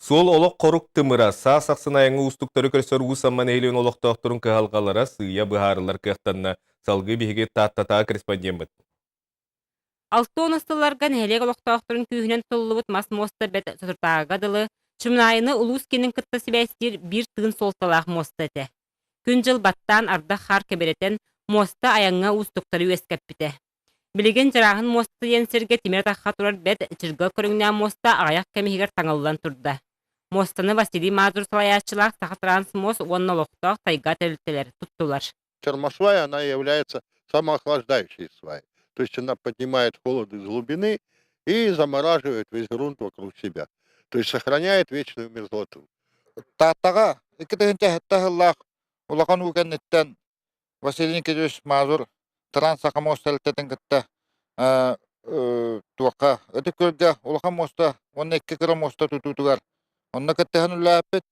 Суол олох хорук тымыра, саас ахсын айаҥҥа уустуктары көрсөр Уус Амма нэһилиэгин олохтоохторун кыһалҕалара сыыйа быһаарыллар кыахтанна. Салгыы биһиги Тааттатааҕы корреспондеммыт. Алта сылларга нэһилиэк олохтоохторун күүһүнэн тутуллубут мас муоста бэрт соторутааҕыга дылы Чымнаайыны улуус киинин кытта сибээстиир биир тыын суолталаах муоста этэ. Күн-дьыл баттаан ардах-хаар кэбирэтэн, муоста айаҥҥа уустуктары үөскэппитэ. Билигин Дьарааһын муоста диэн сиргэ тимир атахха турар бэрт чыргыл көрүҥнээх муоста аҕыйах кэм иһигэр таҥыллан турда. Муостаны Василий Мазур салайааччылаах Сахатрансмост уонна олохтоох тайга тэрилтэлэр туттулар. Термосвая, она является самоохлаждающей сваей. То есть она поднимает холод из глубины и замораживает весь грунт вокруг себя. То есть сохраняет вечную мерзлоту. Тааттаҕа 2007 сыллаах улахан уу кэнниттэн Василий Никитич Мазур Транс-Саха муоста тэрилтэтин кытта туохха Ытык Күөлгэ улахан муоста уонна икки кыра муоста тутуутугар онно кыттыһан үлэлээппит.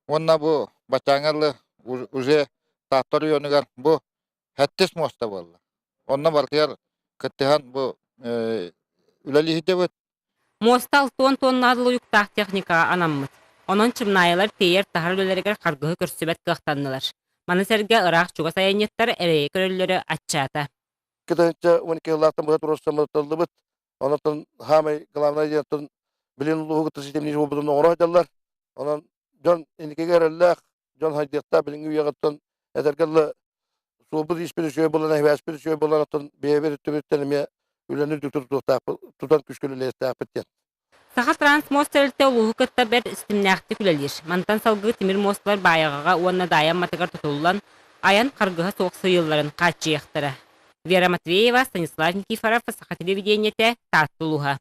Уонна бу баччааҥҥа дылы уже Таатта оройуонугар бу сэттис муоста буолла. Онно барытыгар кыттыһан бу үлэлииһитэбит. Муоста 60 туоннаах уйуктаах техникаҕа анаммыт. Онон чымнаайылар тиэйэр-таһар үлэлэригэр харгыһы көрсүбэт кыахтаннылар. Маны сэргэ ыраах-чугас айанньыттар эрэйи көрөллөрө аччаата. 2012 сыллаахтан быһа туруорсаммытыллыбыт. Онон хаамай главное диэн билин улууһу кытта ситимниир буолбутун оҥоро сылдьаллар. Онон дьон инникигэ эрэллээх, дьон хайдыахтаах билиҥҥи үйэҕиттэн этэргэ дылы суолбут ииспит үчүгэй буолан, эһибээспит үчүгэй буолан, оттон бэйэбит өттүбүттэн эмиэ үлэни үрдүктүк тутуохтаахпыт, тутан күүскэ үлэлиэхтээхпит диэн. Саха Трансмост тэрилтэ улууһу кытта бэрт ситимнээхтик үлэлиир. Мантан салгыы тимир муосталар Баайаҕаҕа уонна Даайа Амматыгар тутуллан, айан харгыһа суох сыыйылларын хааччыйыахтара. Вера Матвеева, Станислав Никифоров, Саха телевидениетэ, Таатта улууһа.